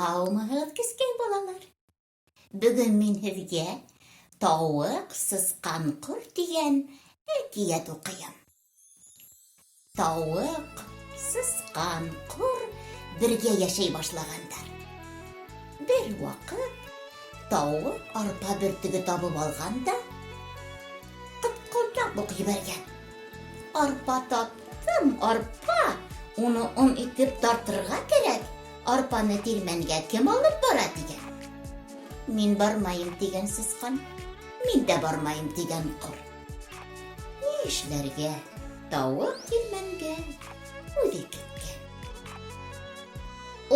Һаумыһығыҙ, кескәй балалар! Бөгөн мин һеҙгә Тауыҡ, сысҡан, ҡор тигән әкиәт уҡыйым. Тауыҡ, сысҡан, ҡор бергә йәшәй башлағандар. Бер ваҡыт тауыҡ арпа бөртөгө табып алған да ҡытҡылдап уҡ ебәргән. Арпа таптым, арпа! Уны он итеп тартырға кәрәк. Арпаны тирмәнгә кем алып бара тигән. Мин бармайым тигән сысҡан. Мин дә бармайым тигән ҡор. Ни эшләргә? Тауыҡ тирмәнгә үҙе киткән.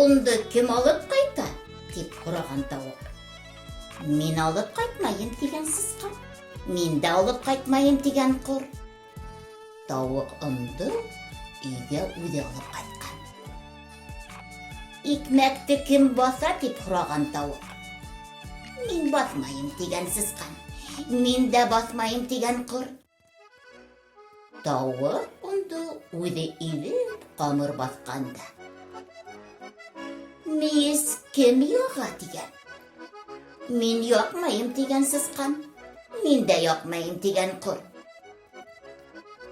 Онды кем алып ҡайта? тип һораған тауыҡ. Мин алып ҡайтмайым тигән сысҡан. Мин дә алып ҡайтмайым тигән ҡор. Тауыҡ онды өйгә үҙе алып ҡайтҡан. Икмәкте кем баҫа тип һораған тауыҡ. Мин баҫмайым тигән сысҡан. Мин дә баҫмайым тигән ҡор. Тауыҡ онды үҙе иҙеп ҡамыр баҫҡан да. Мейес кем яға тигән. Мин яҡмайым тигән сысҡан. Мин дә яҡмайым тигән ҡор.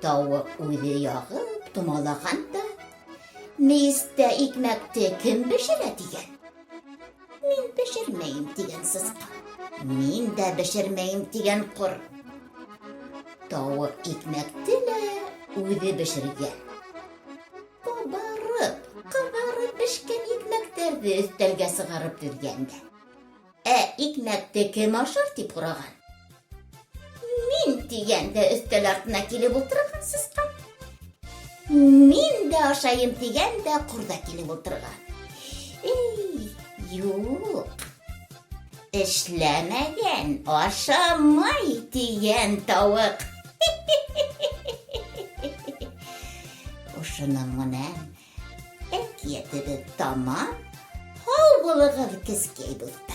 Тауыҡ үҙе яғып томалаған да, мейестә икмәкте кем бешерә тигән. Мин бешермәйем тигән сысҡан. Мин дә бешермәйем тигән ҡор. Тауыҡ икмәкте лә үҙе бешергән. Ҡабарып, ҡыҙарып бешкән икмәктәрҙе өҫтәлгә сығарып теҙгән дә. Ә икмәкте кем ашар дип һораған. Мин тигән дә өҫтәл артына килеп ултырған сысҡан. Мин дә ашайым тигән дә ҡор да килеп ултырған. Эй, юҡ. Эшләмәгән ашамай тигән тауыҡ. Ошоноң менән әкиәтебеҙ тамам. Һау булығыҙ, кескәй дуҫҡай.